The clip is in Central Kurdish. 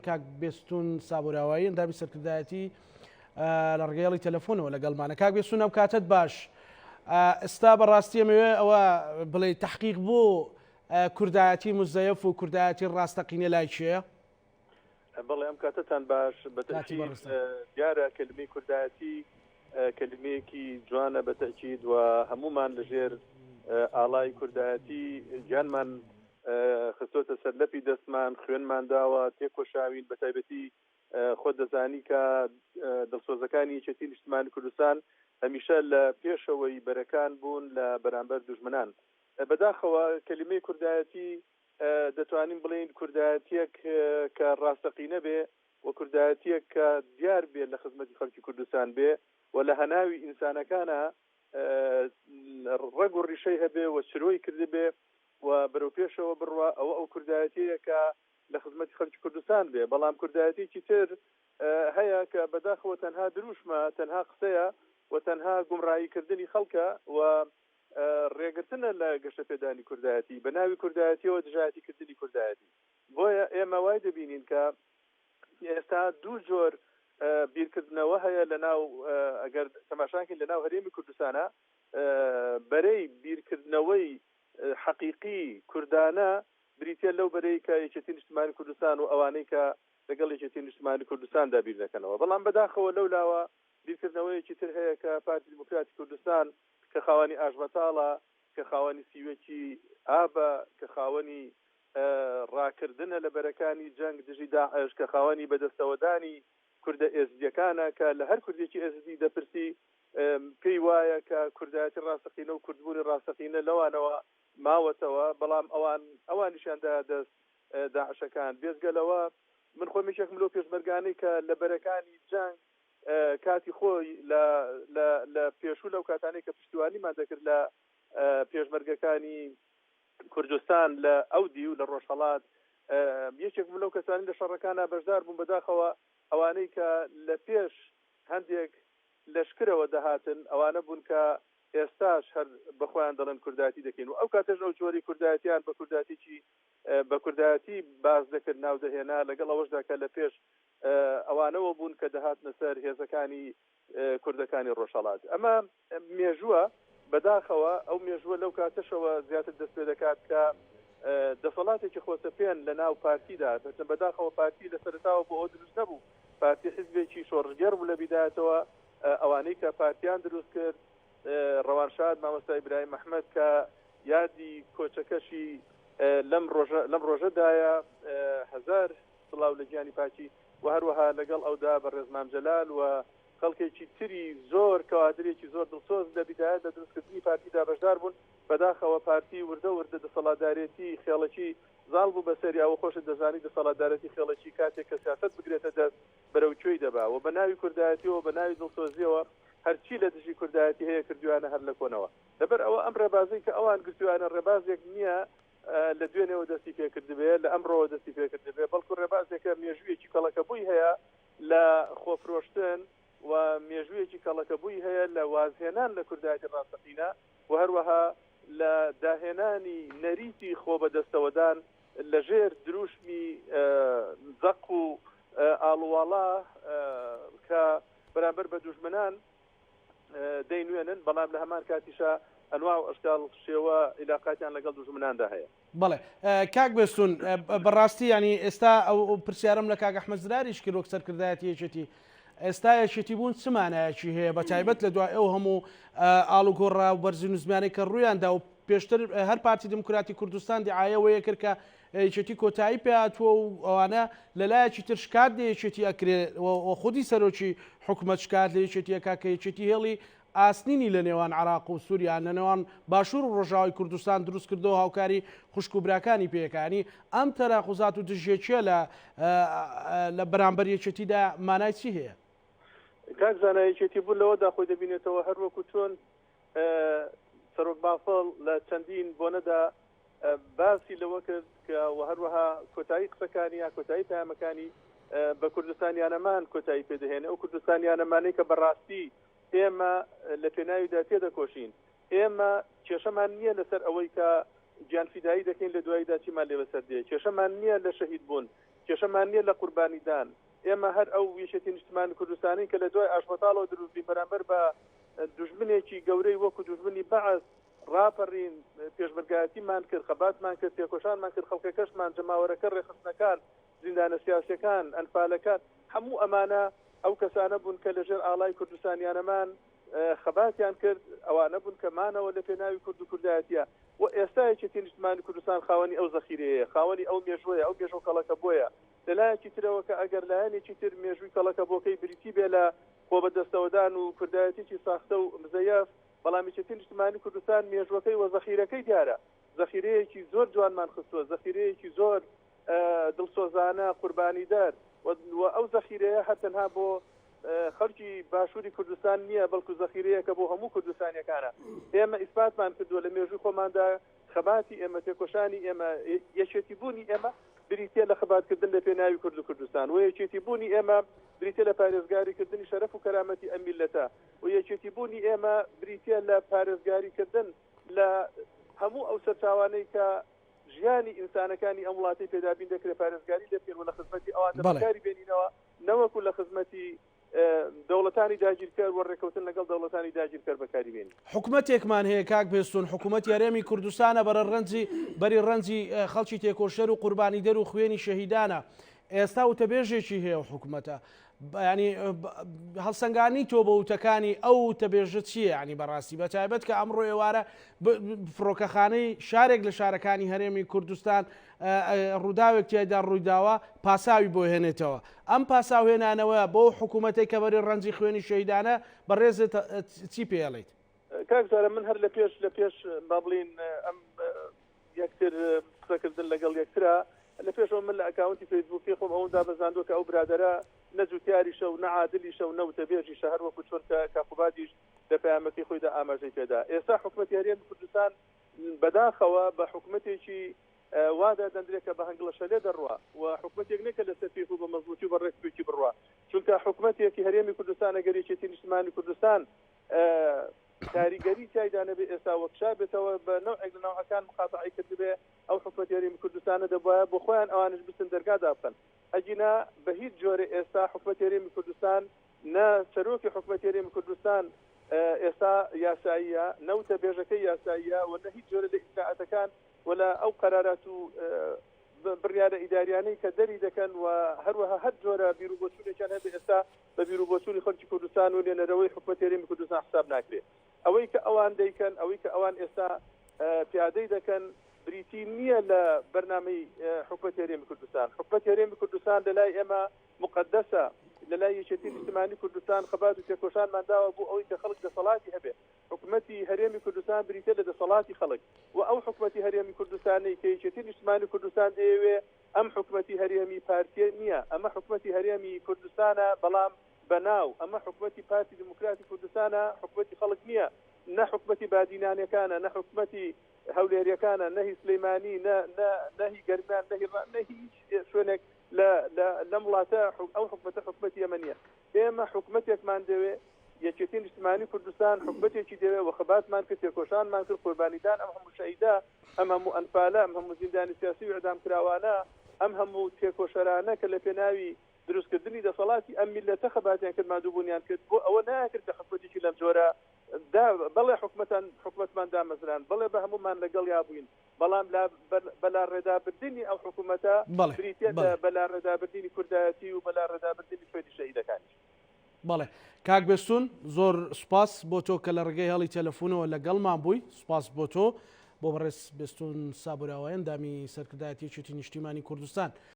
کاک بێستون سابوراوایی ئەندامی سەرکردایەتی لە ڕگەیڵی تەلەفۆنەوە لەگەڵمانە. کاک بێستون ئەم کاتت باش. ئێستا بەڕاستی ئەمەوێ ئەوە بڵێ تحقیق بۆ کوردایەتی مزەیەف و کوردایەتی ڕاستەقینە لای کێیە؟ بەڵێ ئەم کاتەتان باش. بەتەئکید دیارە کەلمەی کوردایەتی کەلمەیەکی جوانە بەتەئکید و هەمومان لەژێر ئاڵای کوردایەتی گیانمان خستۆتە سەر لەپی دەستمان، خوێنمان داوە، تێکۆشاوین، بەتایبەتی خۆت دەزانی کە دڵسۆزەکانی یەکێتی نیشتمانی کوردستان هەمیشە لە پێشەوەی بەرەکان بوون لە بەرامبەر دوژمنان. بەداخەوە کەلیمەی کوردایەتی دەتوانین بڵێین کوردایەتیەک کە ڕاستەقینە بێ و کوردایەتیەک کە دیار بێ لە خزمەتی خەڵکی کوردستان بێ و لە هەناوی ئینسانەکانا ڕەگ و ڕیشەی هەبێ و چرۆی کردبێ و بەرەو پێشەوە بڕوا، ئەوە ئەو کوردایەتیەیە کە لە خزمەتی خەڵکی کوردستان بێ. بەڵام کوردایەتیەکی تر هەیە کە بەداخەوە تەنها دروشمە، تەنها قسەیە و تەنها گومڕایی کردنی خەڵکە و ڕێگرتنە لە گەشەپێدانی کوردایەتی، بە ناوی کوردایەتیەوە دژایەتی کردنی کوردایەتی. بۆیە ئێمە وای دەبینین کە ئێستا دوو جۆر بیرکردنەوە هەیە لە ناو، ئەگەر تەماشاکەین لە ناو هەرێمی کوردستانە، بەرەی بیرکردنەوەی حەقیقی کوردانە بریتیە لەو بەرەی کە یەکێتی نیشتمانی کوردستان و ئەوانەی کە لەگەڵ یەکێتی نیشتمانی کوردستاندا بیر دەکەنەوە. بەڵام بەداخەوە لەو لاوە بیرکردنەوەیەکی تر هەیە کە پارتی دیموکراتی کوردستان کە خاوەنی ئاشبەتاڵە، کە خاوەنی سیوەکی ئابە، کە خاوەنی ڕاکردنە لە بەرەکانی جەنگ دژی داعش، کە خاوەنی بەدەستەوەدانی کوردە ئێزدییەکانە، کە لە هەر کوردێکی ئێزدی دەپرسی پێی وایە کە کوردایەتی ڕاستەقینە و کوردبوونی ڕاستەقینە لەوانەوە ماوەتەوە، بەڵام ئەوان ئەوانیشیان دایە دەست داعشەکان. بێجگە لەوە من خۆم یەکێکم لەو پێشمەرگانەی کە لە بەرەکانی جەنگ کاتی خۆی لە لە لە پێشوو لەو کاتانەی کە پشتیوانیمان دەکرد لە پێشمەرگەکانی کوردستان لە ئەو دیو لە ڕۆژهەڵات یەکێک بووم لەو کەسانی لە شەڕەکانە بەشدار بووم. بەداخەوە ئەوانەی کە لە پێش هەندێک لەشکرەوە دەهاتن ئەوانە بوون کە ئێستاش هەر بە خۆیان دەڵێن کوردایەتی دەکەین و ئەو کاتەش ئەو جۆری کوردایەتیان بە کوردایەتیی بە کوردایەتی باس دەکرد ناو دەهێنا، لەگەڵ ئەوەشدا کە لە پێش ئەوانەوە بوون کە دەهاتنە سەر هێزەکانی کوردەکانی ڕۆژهەڵات. ئەمە مێژووە، بەداخەوە ئەو مێژووە لەو کاتەشەوە زیاتر دەست پێ دەکات کە دەسەڵاتێکی خۆسەپێن لە ناو پارتیدا، بەداخەوە پارتی لە سەرەتاوە بۆ ئەوە دروست نەبوو، پارتی حیزبێکی شۆڕشگێڕ بوو لە بیدایەتەوە، ئەوانەی کە پارتیان دروست کرد ڕەوانشاد مامۆستا ئیبراهیم ئەحمەد کە یادی کۆچەکەشی لەم ڕۆژە لەم ڕۆژەدایە هەزار سڵاو لە گیانی پاکی و هەروەها لەگەڵ ئەودا بەڕێز مام جەلال و خەڵکێکی تری زۆر کەوادرێکی زۆر دڵسۆز لە بیدایەت لە دروستکردنی پارتیدا بەشدار بوون. بەداخەوە پارتی وردە وردە دەسەڵاتدارێتی خێڵەکی زاڵ بوو بەسەریا و خۆشت دەزانی دەسەڵاتدارێتی خێڵەکی کاتێک کە سیاسەت بگرێتە دەست بەرەو کوێی دەبا و بە ناوی کوردایەتیەوە بە ناوی دڵسۆزیەوە هەرچی لە دژی کوردایەتی هەیە کردویانە هەر لە کۆنەوە. لەبەر ئەوە ئەم ڕێبازەی کە ئەوان گرتویانە ڕێبازێک نیە لە دوێنێوە دەستی پێکردبێ، لە ئەمڕۆوە دەستی پێکردبێ، بەڵکو ڕێبازێکە مێژوویەکی کەڵەکەبووی هەیە لە خۆفرۆشتن و مێژوویەکی کەڵەکەبووی هەیە لە وازهێنان لە کوردایەتی ڕاستەقینە و هەروەها لە داهێنانی نەریتی خۆبەدەستەوەدان لەژێر دروشمی زەق و ئاڵوواڵا کە بەرامبەر بە دوژمنان دەینوێنن، بەڵام لە هەمان کاتیشا ئەنواع و ئەشکاڵ شێوە ئیلاقاتیان لەگەڵ دوژمناندا هەیە. بەڵێ کاک بێستون، بەڕاستی یانی ئێستا ئەو پرسیارەم لە کاک ئەحمەد زراریش کرد وەک سەرکردایەتی یەکێتی، ئێستا یەکێتی بوون چ مانایەکی هەیە بە تایبەت لە دوای ئەو هەموو ئاڵوگۆڕا و بەرزی نزمیانەی کە ڕوویان دا و پێشتر هەر پارتی دیموکراتی کوردستان دیعایە وەیە کرد کە یەکێتی کۆتایی پێهاتووە و ئەوانە لەلایەکی تر شکات لە یەکێتی ئەکرێ و خودی سەرۆکی حکومەت شکات لە یەکێتی ئەکا کە یەکێتی هێڵی ئاسنینی لە نێوان عراق و سووریا لە نێوان باشوور و ڕۆژاوای کوردستان دروست کردەوە هاوکاری خوشک و براکانی پێکانی ئەم تەناقوزات و دژیەکیە لە لە بەرامبەر یەکێتیدا مانای چی هەیە؟ کاک زانا یەکێتی بوون لەوەدا خۆی دەبینێتەوە هەر وەکو چۆن سەرۆک بافڵ لە چەندین بۆنەدا باسی لەوە کرد کە و هەروەها کۆتایی قسەکانی یا کۆتایی پەیامەکانی بە کوردستانیانەمان کۆتایی پێدەهێنێ، ئەو کوردستانیانەمانەی کە بەڕاستی ئێمە لە پێناویدا تێدەکۆشین. ئێمە کێشەمان نییە لەسەر ئەوەی کە گیانفیدایی دەکەین لە دواییدا چیمان لێ بەسەر دێ، کێشەمان نییە لە شەهید بوون، کێشەمان نییە لە قوربانیدان. ئێمە هەر ئەو یەکێتی نیشتمانی کوردستانین کە لە دوای ئاشبەتاڵەوە دروست بووین بەرامبەر بە دوژمنێکی گەورەی وەکو دوژمنی بەعس ڕاپەڕین، پێشمەرگایەتیمان کرد، خەباتمان کرد، تێکۆشانمان کرد، خەڵکەکەشمان، جەماوەرەکە، ڕێکخستنەکان، زیندانە سیاسیەکان، ئەنفالەکان، هەموو ئەمانە ئەو کەسانە بوون کە لەژێر ئاڵای کوردستانیانەمان خەباتیان کرد، ئەوانە بوون کە مانەوە لە پێناوی کورد و کوردایەتیە و ئێستا یەکێتی نیشتمانی کوردستان خاوەنی ئەو زەخیرەیە، خاوەنی ئەو مێژووەیە، ئەو مێژوو کەڵەکەبووەیە. لە لایەکی ترەوە کە ئەگەر لایەنێکی تر مێژووی کەڵەکەبووەکەی بریتی بێ لە خۆبەدەستەوەدان و کوردایەتیی ساختە و مزەیەف، بەڵام یەکێتی نیشتمانی کوردستان مێژووەکەی و زەخیرەکەی دیارە، زەخیرەیەکی زۆر جوانمان خستووە، زەخیرەیەکی زۆر دڵسۆزانە، قوربانیدەر و ئەو زەخیرەیە هەر تەنها بۆ خەڵکی باشووری کوردستان نییە، بەڵکو زەخیرەیەکە بۆ هەموو کوردستانیەکانە. ئێمە ئیسپاتمان کردووە لە مێژووی خۆماندا خەباتی ئێمە، تێکۆشانی ئێمە، یەکێتی بوونی ئێمە بریتیە لە خەباتکردن لە پێناوی کورد و کوردستان و یەکێتی بوونی ئێمە بریتیە لە پارێزگاری کردنی شەرەف و کەرامەتی ئەم میللەتە و یەکێتی بوونی ئێمە بریتیە لە پارێزگاری کردن لە هەموو ئەو سەرچاوانەی کە ژیانی ئینسانەکانی ئەم وڵاتەی پێ دابین دەکرێت پارێزگاری لێ بکەین و لە خزمەتی ئەواندا بەکاری بێنینەوە نەوەکو لە خزمەتی دەوڵەتانی داگیرکەر و ڕێکەوتن لەگەڵ دەوڵەتانی داگیرکەر بەکاری بێنین. حکومەتێکمان هەیە کاک بێستون حکومەتی هەرێمی کوردستانە بەرە ڕەنجی بەری ڕەنجی خەڵکی تێکۆشەر و قوربانیدەر و خوێنی شەهیدانە ئێستا وتەبێژێکی هەیە و حکومەتە ینی هەڵسەنگانی تۆ بە وتەکانی ئەو وتەبێژە چییە ینی بەڕاستی بە تایبەت کە ئەمڕۆ ئێوارە فڕۆکەخانەی شارێک لە شارەکانی هەرێمی کوردستان ڕووداوێک تیایدا ڕوویداوە پاساوی بۆ هێنێتەوە ئەم پاساوهێنانەوە بۆ حکوومەتێک کە بەری ڕەنجی خوێنی شەهیدانە بەڕێزت چی پێڵیت؟ کاک زارە من هەر لە پێش لە پێش با بڵین ئەم یەکتر قسەکردن لەگەڵ یەکترا لە پێشەوە من لە ئەکاونتی فەیسبووکی خۆم ئەوم دابەزاندووە کە ئەو برادەرە نە جوتیاریشە و نە عادلیشە و نە وتەبێژیشە هەر وەکو چۆن کە کاک قوبادیش لە پەیامەکەی خۆیدا ئاماژەی پێدا ئێستا حکومەتی هەرێمی کوردستان بەداخەوە بە حکومەتێکی وا دادەندرێت کە بە هەنگڵە شەلێ دەڕوا و حکومەتێک نیە کە لەسەر پێی خۆی بە مەزبوتی و بە ڕێکوپێکی بڕوا چونکە حکومەتێکی هەرێمی کوردستان ئەگەر یەکێتی نیشتمانی کوردستان کاریگەری تیایدا نەبێ ئێستا وەکشابێتەوە بە نەوعێک لە نەوعەکان مقاتەعەی کردبێ ئەو حکومەتی هەرێمی کوردستانە دەبوایە بۆ خۆیان ئەوانیش بچن دەرگا دابخەن ئەگینا بە هیچ جۆرێ ئێستا حکومەتی هەرێمی کوردستان نە سەرۆکی حکومەتی هەرێمی کوردستان ئێستا یاساییە نە وتەبێژەکەی یاساییە و نە هیچ جۆرە لە ئیجرائاتەکان و لە ئەو قەرارات و بڕیارە ئیداریانەی کە دەری دەکەن و هەروەها هەر جۆرە بیروبۆچوونێکیان هەبێ ئێستا بە بیروبۆچوونی خەڵکی کوردستان و نوێنەرەوەی حکومەتی هەرێمی کوردستان حساب ناکرێ. ئەوەی کە ئەوان دەیکەن، ئەوەی کە ئەوان ئێستا پیادەی دەکەن بریتی نییە لە بەرنامەی حکومەتی هەرێمی کوردستان. حکومەتی هەرێمی کوردستان لە لای ئێمە موقەدەسە، لە لای یەکێتی نیشتمانی کوردستان خەبات و تێکۆشانمان داوە بۆ ئەوەی کە خەڵک دەسەڵاتی هەبێ. حکومەتی هەرێمی کوردستان بریتیە لە دەسەڵاتی خەڵک و ئەو حکومەتی هەرێمی کوردستانەی کە یەکێتی نیشتمانی کوردستان دەیەوێ ئەم حکومەتی هەرێمی پارتیە نییە ئەمە حکومەتی هەرێمی کوردستانە بەڵام بە ناو ئەمە حکومەتی پارتی دیموکراتی کوردستانە حکومەتی خەڵک نییە نە حکومەتی بادینانەکانە نە حکومەتی هەولێریەکانە نە هی سلەیمانی نە نە نە هی گەرمیان نە هی نە هیچ شوێنێک لە لە لەم وڵاتە ئەو حکومەتە حکومەتی ئێمە نییە ئێمە حکومەتێکمان دەوێ یەکێتی نیشتمانی کوردستان حکومەتێکی دەوێ و خەباتمان کرد تێکۆشانمان کرد قوربانیدان ئەم هەموو شەهیدە ئەم هەموو ئەنفالە ئەم هەموو زیندانی سیاسی و ئیعدامکراوانە ئەم هەموو تێکۆشەرانە کە لە پێناوی دروستکردنی دەسەڵاتی ئەم میللەتە خەباتیان کرد ماندووبوونیان کرد بۆ ئەوە نایانکرد کە حکومەتێکی لەم جۆرە دا بەڵێ حکومەتان حکومەتمان دامەزراند بەڵێ بە هەموومان لەگەڵیا بووین بەڵام لا بەلاڕێدابردنی ئەو حکومەتە بریتیە لە بەلاڕێدابردنی کوردایەتی و بەلاڕێدابردنی خوێنی شەهیدەکانیش. بەڵێ کاک بێستون زۆر سوپاس بۆ تۆ کە لە ڕێگەی هێڵی تەلەفونەوە لەگەڵمان بووی سوپاس بۆ تۆ بۆ بەڕێز بێستون سابوراوە ئەندامی سەرکردایەتی یەکێتی نیشتیمانی کوردستان.